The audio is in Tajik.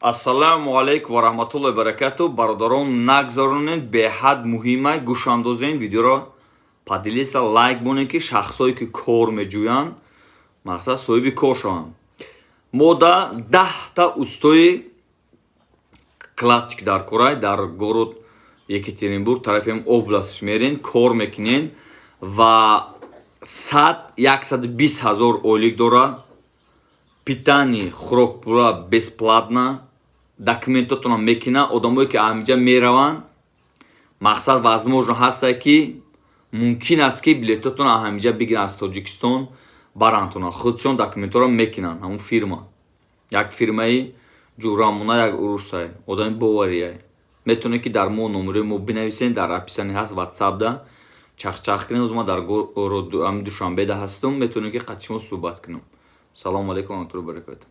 Ассалому алайкум ва раҳматуллоҳи баракату. Бародарон, нагзаронед, беҳад муҳима. Гӯшандозен видеоро, поделиться, лайк монед, ки шахсое, ки кор меҷӯянд, мақсад, соҳиби кор шаванд. Мо да 10-та устои кладчик дар корай дар город Екатеринбург, тарафи областш мерен, кор мекунен ва 100-120 ҳазор ойлик дора, питание, хӯрокпура бесплатно, документотонро мекунад. Одамое, ки ҳамиҷа мераванд, мақсад, возможно ҳастае, ки мумкин аст, ки билетотонро ҳамиҷа бигиранд, аз Тоҷикистон барандтона, худшон документҳоро мекунанд. Ҳамун фирма як фирмаи ҷурамона, як урусай, одами боварияй. Метавонед, ки дар мо номерои мо бинависед, дар описание ҳаст, ватсапда чахчах кунед. Ҳозир ман дар Душанбеда ҳастам, метавонед, ки қати шумо суҳбат кунам. Салому алайкум ва раҳматуллоҳи баракату.